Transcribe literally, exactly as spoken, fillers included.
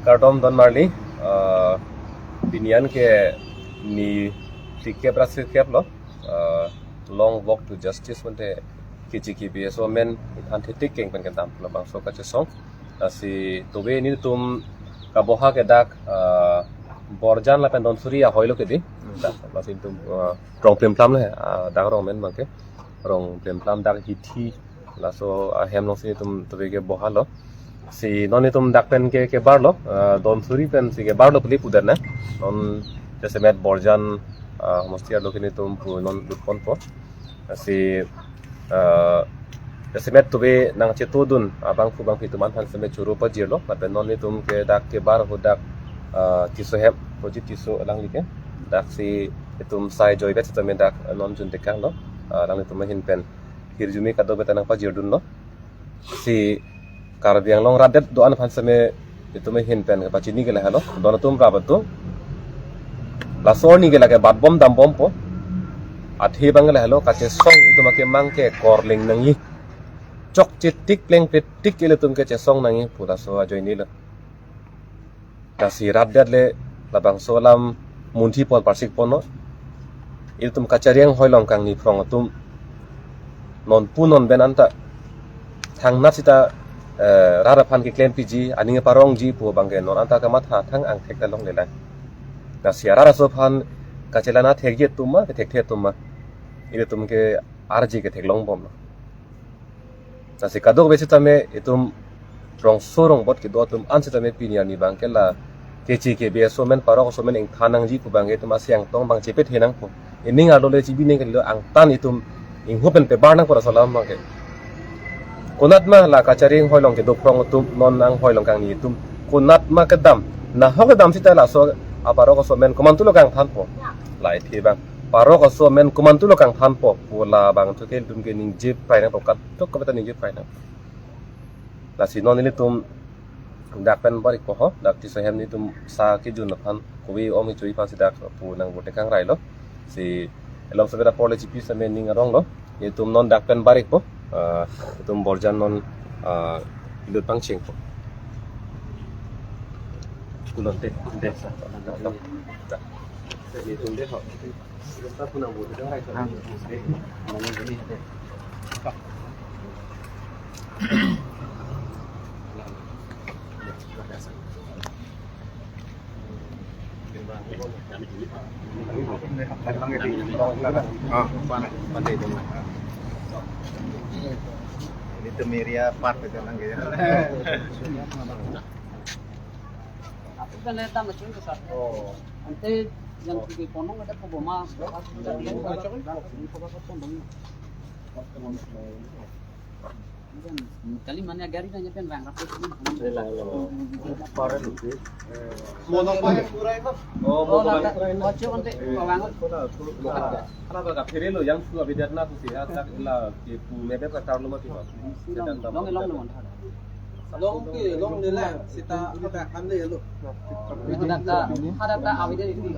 Kardom don marli, ah, pini an ke ni phlikep ra sirkep lo, ah, Long Walk to Justice mate K J K B S O men iphan thetik keng pen kedam labangso kachesong. Lasi tobe nelitum kaboha ke dak, ah, Borjan lapen Donsuri ahoi lo ke di. Dak, lasi nelitum, ah, rong plemplam le, ah, dak rong men abang ke. Rong plemplam dak hithi. Laso ahem alongsi nelitum tobe ke boha lo. Si non nelitum dak pen ke, kebar lo, ah, Donsuri pensi kebar lo puli pudet na. Non jasemet Borjan, ah, homosti arlo ke nelitum pu non lut ponpo. Si, ah, jasemet tobe nangchetodun abangphu bangphi atum an aphan semet choro pajirlo. Lapen non nelitum ke dak kebar ahut dak, ah, Tisso hem, Projit Tisso alangli ke. Daksi itum sai joivet sitame dak non juntekang lo. Ah, alanglitum ahin pen hirjume kadokave ta nangpajirdunlo. Si Karbi Anglong rat det do-an aphan seme itum ahin pen kapachini ke lahelo. Don atum rap atum. Laso arni ke lake batbom dambompo. Athe abang ke lahelo kachesong itum akemang ke korling nangji. Chokche tik plengple tik ilitum ke chesong nangji pu laso ajoine lo. Lasi rat det le labangso alam munthi pon parsik ponlo. Ilitum kachari anghoi along kangni phrong atum nonpu non pen anta thangnat sita, eh, rat aphan keklem piji, aning parongji pu abang ke non anta kamatha thang angthek ta longlelang. Lasi arat aso aphan kachelang athekji atum ma, kethekthe atum ma, ilitum ke arje ke theklong bomlo. Lasi kadokave sitame itum rongso rongbot kedo atum an sitame pini arni abang ke la K J K B S O men, parok aso men ingthan nangji pu abang ke itum asi angtong abang chepethe nangpo. Ining arlo le chibi ning kali lo, angtan itum ingho pen pebar nangpo laso alam abang ke. Konat ma la kachari anghoi along kedo phrong atum, non anghoi along kangni atum konat ma kedam, nahok kedam sita laso aparok aso men komantulo kangthanpo. Lahai athe abang parok aso men komantulo kangthanpo pu labang thu ke ilitum ke ningje prai nangpo, kadokave ta ningje prai nangpo. Lasi non ilitum dak pen bar-ikpo ho, dak Tisso hem nelitum sa kejun aphan, kove om kechui aphansi dak pu nangvote kangrai lo. Si elom sebe apor le chipi seme ning arong lo. Nelitum non dak pen bar-ikpo, ah, itum Borjan non, ah, ilut pangchengpo. Kulon te, te. Nelitum de ho. Ah, pan, pan de dong. Ini tuh media part itu nang gitu. Aku kan lihat sama cewek besar. Oh. Nanti yang pergi ponong ada pemboma. Kali mana gari nanya pen bang, rapi sini. Mono pa pura itu. Oh, mono pa pura itu. Oh, cewek nanti bang. Ala ba kaphere lo yang sudah bidat na susi ya, tak la ke pu mebe ka tarlo mati ba. Long, long, long. Long ke, long ni lang, sita apa kan ni lo. Ada ta, ada ta awida itu.